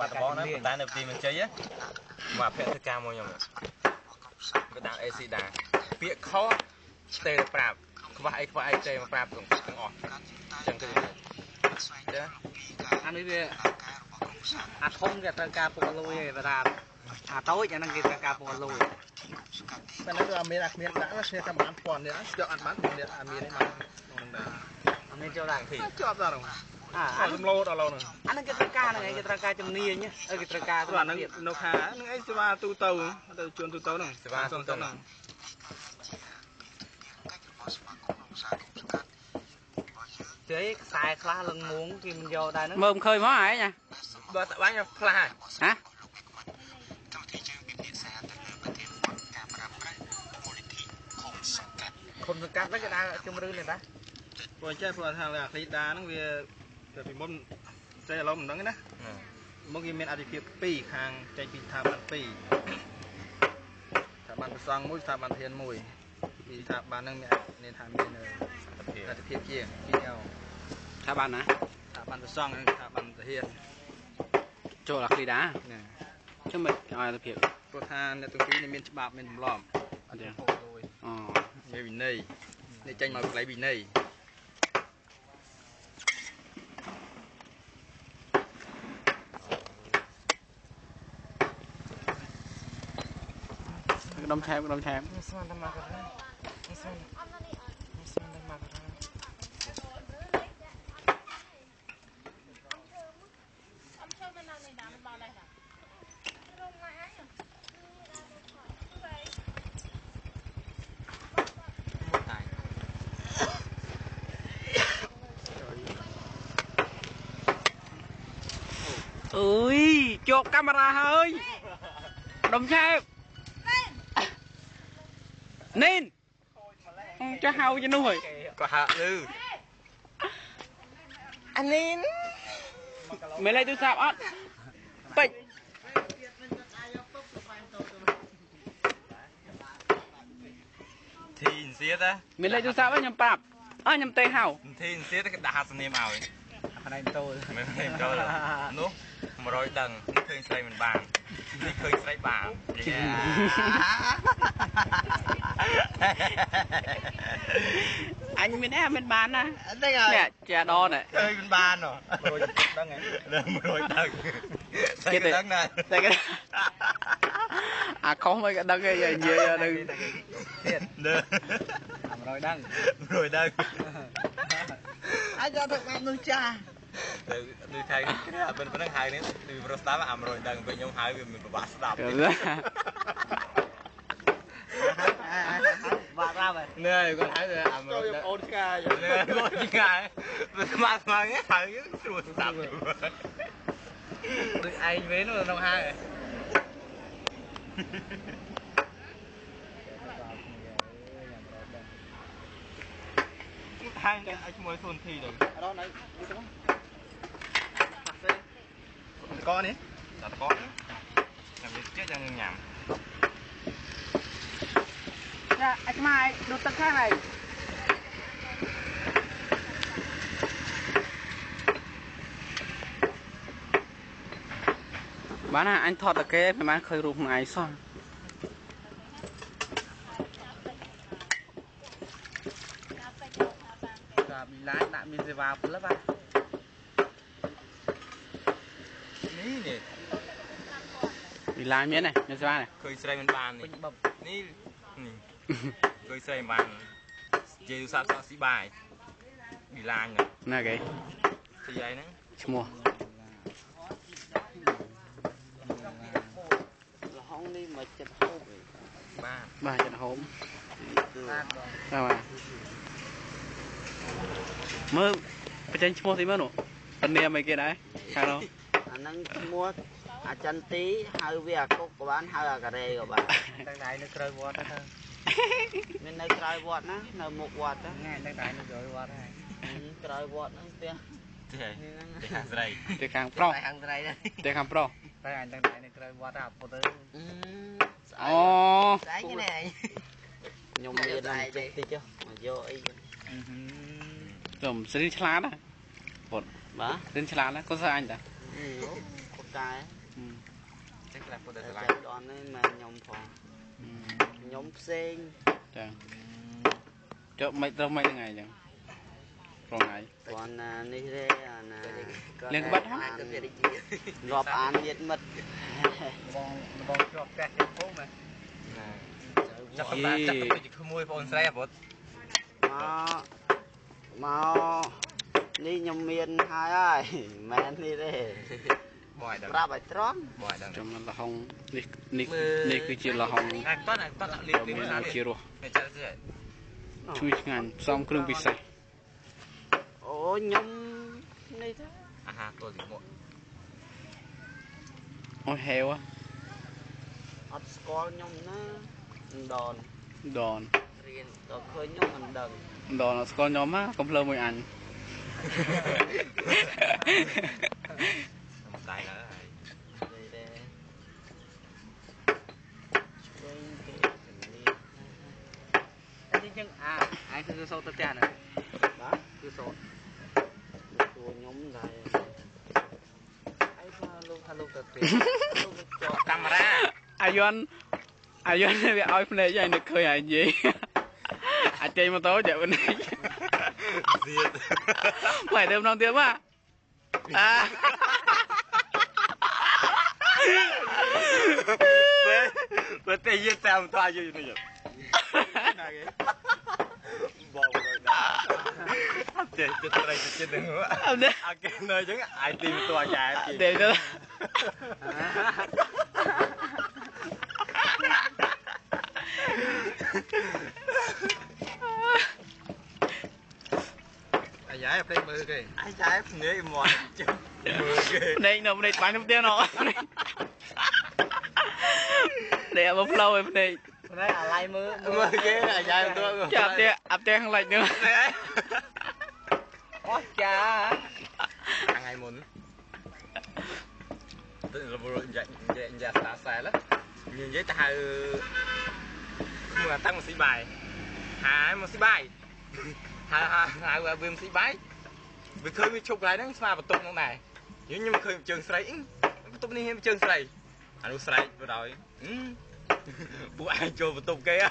បាត់ដំបងណាប៉ុន្តែនៅទីមន្ជ័យមកភ័ក្រធ្វើការមកខ្ញុំក៏ដាក់ AC ដែរពាក្យខុសទេប្រាប់ខ្វះអីខ្វះអីទេមកប្រាប់ទាំងអស់អញ្ចឹងគឺចា អានេះវាអាធំគេត្រូវការពុកលួយឯងបើថាអាតូចអាហ្នឹងគេត្រូវការពុកលួយ តែនៅអាមានអាគ្មានដាក់ឈ្នះតែបានពាន់នេះយកអត់បាននេះអាមាននេះបានក្នុងនឹងដែរ អាមានចូលដែរ ជាប់ដល់ហ្នឹងអាសំឡូដល់ហ្នឹង អាហ្នឹងគេត្រូវការហ្នឹងឯងគេត្រូវការជំនាញអីគេត្រូវការ អាហ្នឹងនៅខាហ្នឹងអីសេវាទូទៅទៅជួនទូទៅហ្នឹង សេវាទូទៅហ្នឹង ទេខ្សែខ្លះលងមួងគេមិនយកដែរហ្នឹង មើលមិនឃើញមកឯងណា បើតបាញ់ខ្លះ ហ៎ ឃុំសង្កាត់ហ្នឹងគេដើរជំរឿនទេតា ព្រោះចេះព្រោះថាអាឃ្លីដាហ្នឹងវាតែពីមុនតែឥឡូវមិនដឹងទេណាមកគេមានអធិភាព2ខាងចេញពីស្ថាប័ន2ស្ថាប័នប្រសង់មួយស្ថាប័នធានមួយពីស្ថាប័នហ្នឹងមានមានថាមានអធិភាពជាងពីអោ ស្ថាប័នណា ស្ថាប័នប្រសង់និងស្ថាប័នទាហាន ចូលអាឃ្លីដា ណា ចុះមិនឲ្យអធិភាព ព្រោះថាអ្នកទាំងពីរនេះមានច្បាប់មានទម្លាប់ អត់ទេអូ មានវិន័យនេះចេញមកកន្លែងវិន័យ ដុំឆែបដុំឆែប ស្មានតែមកកន្លែងស្មានស្មានតែមកកន្លែង អើយជាប់កាមេរ៉ាហើយដុំឆែបនីនចុះហៅជានោះហើយ ក៏ហាក់លឺអានីន មានលេខទូរស័ព្ទអត់ពេជ្រ ធីនសៀត មានលេខទូរស័ព្ទខ្ញុំប្រាប់អើខ្ញុំទេហៅ ធីនសៀតគេដាក់ហាសនាមឲ្យ ផ្នែកតូល មិនផ្នែកតូលនោះ100ដឹងនេះឃើញស្រីមិនបាននេះឃើញស្រីបាន អញមានអីមិនបានណានេះជាដនេះ ឃើញមិនបានហ៎ 100ដឹងហ៎ 100ដឹងគេដឹងណា តែគេអាខុសមិនក៏ដឹងឯងនិយាយនឹង ទៀត100ដឹង 100ដឹង អាចយកទៅបាននោះចាស់ ទៅដូចថៃគ្នាអត់ប៉ុណ្្នឹងហៅនេះដូចប្រុសស្ដាប់អា100ដឹងពេលខ្ញុំហៅវាមិនពិបាកស្ដាប់ បាក់រាប់ហើយ នេះគាត់ហៅអា100 ចូលអូនឆ្ងាយ នេះអូនឆ្ងាយស្មាស្មាហៅស្រួលស្ដាប់ ដូចឯងវិញក្នុងហៅ ហាងឲ្យឈ្មោះសុនធីទៅ អត់ណៃទៅកនេះ តកនេះចាំវាចេះយ៉ាងញ៉ាំ ចាអាចម៉ែដុតទឹកខាងហើយបានណាអញថតតែគេប្រហែលឃើញរូបខ្លួនឯងសោះ កាប៊ីឡាដាក់មានសេវាផ្លឹបបាទ នេះនេះ ប៊ីឡាមានទេមានសេវាទេ ឃើញស្រីមិនបាននេះនេះនេះឃើញស្រីមិនបាននិយាយទូរស័ព្ទសក់ស៊ីបាយប៊ីឡាញ ណាគេ ស៊ីអីហ្នឹង ឈ្មោះ លហុងនេះមកចិត្តហូប បាទ បាទចិត្តហូបបាទបាទមើលបញ្ចេញឈ្មោះទីមើលនោះពនាមអីគេដែរខាងនោះ អាហ្នឹងឈ្មោះអាចន្ទទីហៅវាអាគុកក៏បានហៅអាការ៉េក៏បាន តាំងតែនៅក្រោយវត្តទៅ មាននៅក្រោយវត្តណានៅមុខវត្ត ថ្ងៃតាំងតែនៅក្រោយវត្តហើយ ក្រោយវត្តហ្នឹងផ្ទះ ទេទេខាងស្រី ទេខាងប្រុស ខាងស្រី ទេខាងប្រុស តែអញតាំងតែនៅក្រោយវត្តអាពុតទៅ អូ ស្អែកនេះខ្ញុំមានដល់ចេះតិចមកយកអី ខ្ញុំស្រីឆ្លាតណាពុត បាទ ស្រីឆ្លាតណាគាត់ស្អញតា អូ កែ ចឹងខ្លះពុទ្ធតែស្រឡាញ់ ដល់នេះមិនខ្ញុំផងខ្ញុំផ្សេង ចាចុះមិនត្រូវមិនថ្ងៃចឹងរងថ្ងៃ ព្រោះណានេះទេអាណា លៀងក្បាត់ហ៎ រាប់អានញាតិមិត្ត បងបងជាប់ផ្ទះជាភូមិ ណាចាប់តាចាប់ទៅជាក្មួយបងស្រីអាពុត មកនេះខ្ញុំមានហើយហើយមែននេះទេ បងឲ្យដឹង ប្រាប់ឲ្យត្រង់ បងឲ្យដឹង ចំលហុងនេះនេះនេះគឺជាលហុង អាតអាតលៀប មានជារស ចាក់ស្ ឈ្ងុយឆ្ងាញ់ផ្សំគ្រឿងពិសេស អូខ្ញុំនេះទេ អាហារទល់ទីមក អូហេវ អត់ស្គាល់ខ្ញុំណាដន ដន រៀនដល់ឃើញខ្ញុំមិនដឹង ដនអត់ស្គាល់ខ្ញុំណាកុំភ្លើមួយអញ ដៃហើយ ទេឆ្វេងគេជំនាញ នេះចឹងអាឯងគឺសូត្រទៅផ្ទះហ្នឹង បាទ គឺសូត្រ តួខ្ញុំដែរ ឯងថាលោកថាលោកទៅផ្ទះលោក ជាប់កាមេរ៉ា អាយន់អាយន់វាឲ្យភ្នែកឲ្យនឹកឃើញឲ្យនិយាយអាចចេញម៉ូតូចាក់ភ្នែក សៀត phải đêm năm tiếng mà à បើតែយតាមតាយនេះ ណាគេ បងបងណាចេះចិត្តត្រីចិត្តនឹងអាគេនៅអញ្ចឹងអាយទីតួចែ ទេទៅ អាយ៉ៃភ្នែកមើលគេ អាយ៉ៃភ្នែកមាត់មើលគេ ភ្នែកនៅភ្នែកបាញ់ផ្ទះណោភ្នែកមកផ្លូវឯភ្នែក ភ្នែកអាឡៃមើល មើលគេអាយ៉ៃទៅ ចាប់ផ្ទះអាផ្ទះខាងលិចនោះ អស់ចា ថ្ងៃមុនទៅរវល់យ៉ាយ៉ាតាសែលនិយាយទៅហៅមើលតាំងមកស៊ីបាយហើយមកស៊ីបាយហើយហើយវាមិនស៊ីបាយវាឃើញវាឈប់កន្លែងហ្នឹងស្មាបន្ទប់ហ្នឹងដែរខ្ញុំឃើញជើងស្រីបន្ទប់នេះមានជើងស្រីអានោះស្រែកបណ្ដោយពួកឯងចូលបន្ទប់គេអា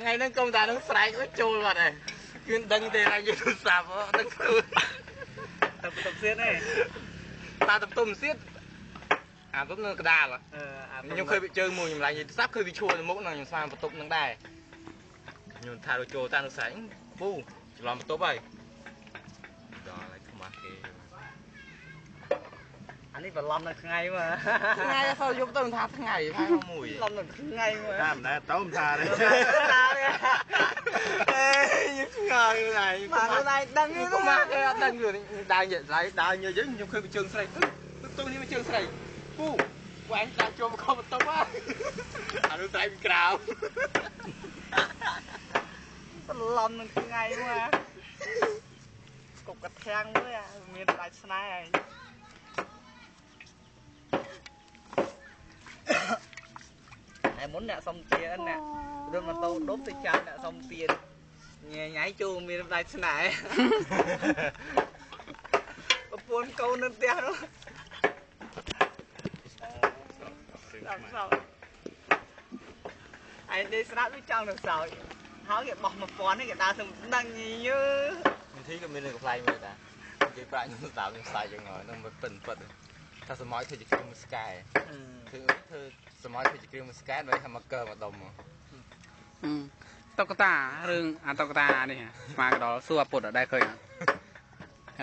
ថ្ងៃហ្នឹងកុំតានឹងស្រែកចូលបាត់ហើយគឺដឹងទេឯងយទូរស័ព្ទដឹងខ្លួន ទៅបន្ទប់សៀតទេ តាបន្ទប់សៀតអាបន្ទប់នៅកដាលខ្ញុំឃើញវាជើងមួយខ្ញុំឡើងយទូរស័ព្ទឃើញវាឈួរនៅមុខហ្នឹងខ្ញុំស្មានបន្ទប់ហ្នឹងដែរខ្ញុំថាចូលតានោះស្រែកពូច្រឡំបន្ទប់ហើយដល់ហើយខ្មាស់គេ អានេះបន្លំនៅថ្ងៃមក ថ្ងៃទៅយប់ទៅថាថ្ងៃថាមួយ បន្លំនៅថ្ងៃមក តាមដែរទៅមិនថាទេ ថាទេ អេខ្ញុំឆ្ងល់ខ្លួនឯង មកខ្លួនឯងដឹង ទេខ្មាស់គេអត់ដឹងគឺដើរនិយាយដើរញយខ្ញុំឃើញជើងស្រីទៅទៅនេះជើងស្រីពូពួកឯងដើរចូលមកបន្ទប់ហើយអានោះស្រែកពីក្រៅ បន្លំនឹងថ្ងៃមកកុកកធាំងមួយមានដាច់ស្នេហ៍ហើយ ហើយមុនអ្នកសុំទានអ្នករត់ម៉ូតូដប់ទៅចាប់អ្នកសុំទានញ៉ៃញ៉ៃចូលមានដាច់ស្នេហ៍ប្រពន្ធកូននៅផ្ទះនោះដល់សោយឯងនេះស្រាប់វាចង់នឹងសោយហើយគេបោះ1000នេះគេដើរទៅដឹងញើ វិធីក៏មានរឿងកំប្លែងមួយដែរគេប្រាក់ខ្ញុំស្ដាប់ខ្ញុំសាយយ៉ាងហ្នឹងមិនពិនពិតថាសម័យធ្វើជាគ្រឿងស្កែធ្វើធ្វើសម័យធ្វើជាគ្រឿងស្កែដើម្បីថាមកកើមកដុំ តុក្កតារឿងអាតុក្កតានេះស្មាកដល់សួរអាពុតអត់ដែរឃើញអត់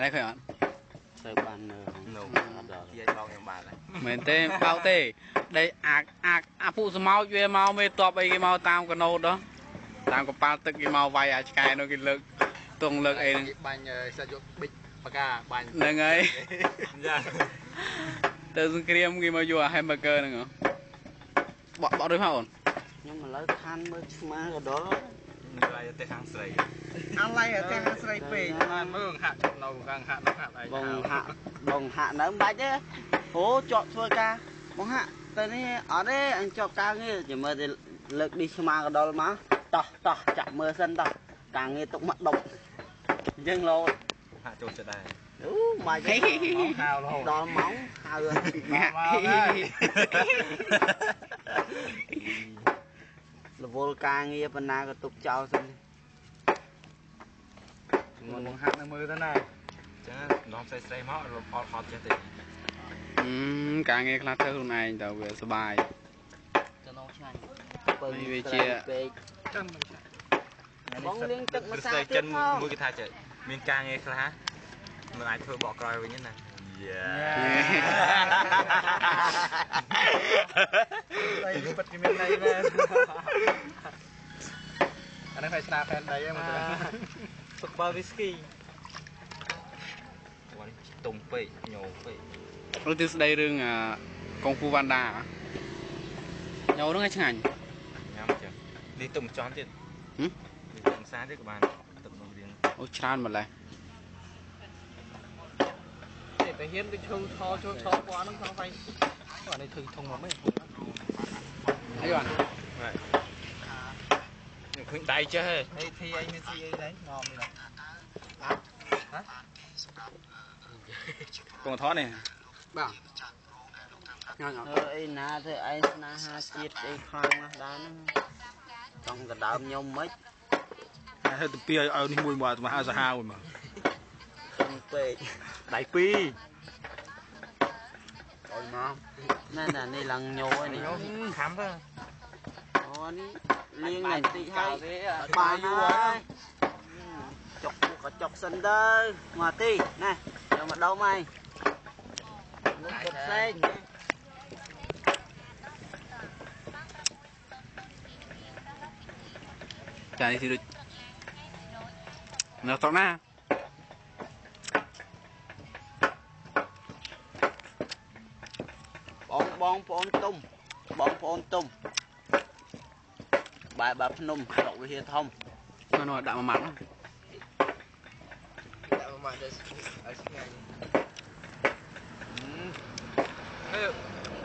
ដែរឃើញអត់ ទៅបាននៅ នោះអត់ដល់ទាយបងខ្ញុំបានហើយ មែនទេបោកទេដីអាអាអាពួកសមោចវាមកមេតបអីគេមកតាមកណូតតាមកប៉ាល់ទឹកគេមកវាយអាឆ្កែនោះគេលើកទងលើកអីហ្នឹង បាញ់សាយកប៊ិចបកាបាញ់ ហ្នឹងហើយ យ៉ាទៅសង្គ្រាមគេមកយកអា hamburger ហ្នឹងបក់បក់រួចមកអូន ខ្ញុំឥឡូវខានមើលឆ្មាក៏ដល់ ឡៃទៅខាងស្រី អឡៃទៅខាងស្រីពេក បានមើលហាក់នៅខាងហាក់នៅហាក់ឯង បងហាក់បងហាក់នៅមិនបាច់ទេអូជាប់ធ្វើការបងហាក់ទៅនេះអត់ទេអញជាប់ការងារចាំមើលទៅលើកនេះឆ្មាក៏ដល់មកតោះតោះចាក់មើលសិនតោះការងារទុកមកដប់អញ្ចឹងលោ ហាក់ចូលចិត្តដែរ អូមក ហៅរហូត ដល់ម៉ោងហៅ ងាក់ រវល់ការងារប៉ុណ្ណាក៏ទុកចោលសិន មុនបងហាក់នៅមើលទៅណា ចឹងនាំស្រីស្រីមកអត់ហត់ចេះទេ ការងារខ្លះធ្វើខ្លួនឯងទៅវាសុបាយ ចំណងឆ្ងាញ់ ពើ នេះវាជា ពេក ចឹង បងលាងទឹកម្សា ស្រី ទៀត ចិន ផង មួយគេថាចេះមានការងារខ្លះមិនអាចធ្វើបកក្រោយវិញទេណាយ៉ា តែពិតគេមានន័យមែនអានេះគេស្នាផែនដីហ្នឹងមើលទៅ ទុកបើវីស្គី គាត់ទុំពេកញោពេក ឬទិស្ដីរឿងកុងហ្វូវ៉ាន់ដាញោហ្នឹងឲ្យឆ្ងាញ់ ញ៉ាំចឹងនេះទុំចន់ទៀត ហឹម នេះទឹកម្សាទៀតក៏បានទឹកនោះរៀង អូច្រើនម្លេះ តែតែហ៊ានទៅឈឹងឆោចូលឆោពណ៌ហ្នឹងសង្ស័យ អានេះធ្វើធុងមកមិន អីបាន ខ្ញុំឃើញដៃចេះហេ ហេធីអីមានស៊ីអីដែរងំនេះ កងថតនេះ បាទញ៉ាំអត់ ធ្វើអីណាធ្វើឯងស្នេហាជាតិអីខ្លាំងណាស់ដែរហ្នឹងចង់ដដើមខ្ញុំមិន ហើយទៅពីឲ្យឲ្យនេះមួយមកមកឲ្យសាហាវមួយមក ចង់ពេក ដៃពីរ អុយមក ណែណានេះឡើងញោឯនេះ ខំទៅ អូនេះលាងណែបន្តិចហើយ ទេ បាយយូរហើយចុកពួកក៏ចុកសិនទៅមកទីណែយកមកដុំហើយលោកគិតផ្សេង ចានេះស៊ីដូចនៅត្រង់ណា បងបងប្អូនទុំបងប្អូនទុំបែបបែបភ្នំស្រុកវិហារធំ នោះដាក់មួយម៉ាត់ ដាក់មកទៅឲ្យឆ្ងាញ់ ហេ